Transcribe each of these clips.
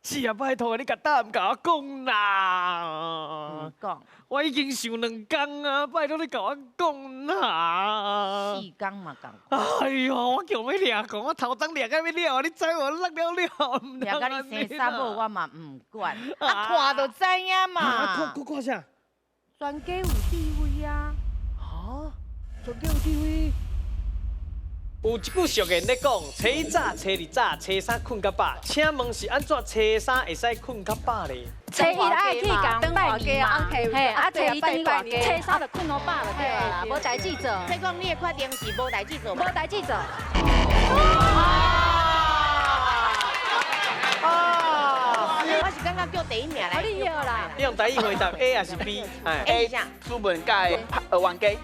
是啊，拜託你共答案共我講啦。毋講。我已經想兩工啊，拜託你共我講啦。四工嘛仝款。哎喲，我強欲掠講，我頭鬃掠甲欲了，你知無？落了了，毋掠甲你生查某，我嘛毋管。啊，看就知影嘛。啊，看看看啥？全家有智慧啊。哈？全家有智慧？有一句俗諺咧講：初一早，初二早，初三睏較飽。請問是按怎初三會使睏較飽咧？初一愛去共拜年嘛，嘿，啊初一轉去外家，初三就睏予飽就對啦，無代誌做。所以講你的決定是無代誌做。無代誌做。哦，我是感覺叫第一名來。你著啦。你用台語回答 A 還是 B？ A 朱文蓋冤家。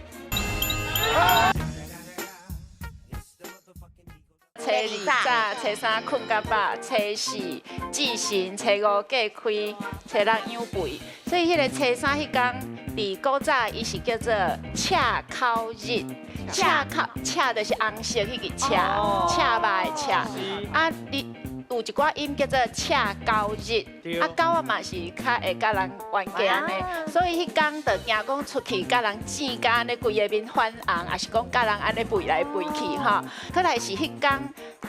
初二早，初三睏較飽，初四祭神，初五隔開，初六養肥。所以彼个初三彼工，佇古早伊是叫做赤口日。赤口赤就是紅色彼个赤，赤肉的赤。啊，你有一寡音叫做赤狗日，啊狗仔嘛是較會佮人冤家按呢，所以彼工就驚講出去佮人爭甲按呢規个面反紅，抑是講佮人按呢吠來吠去吼。閣來是彼工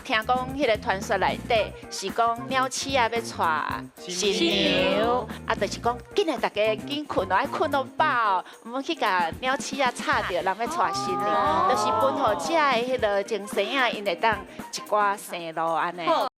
聽講彼个傳說內底是講鳥鼠仔欲娶新娘，啊就是講緊來大家緊睏哦，愛睏予飽，毋好去共鳥鼠仔吵著，人欲娶新娘，就是分予遮的彼个前生仔，𪜶會當一寡生路按呢。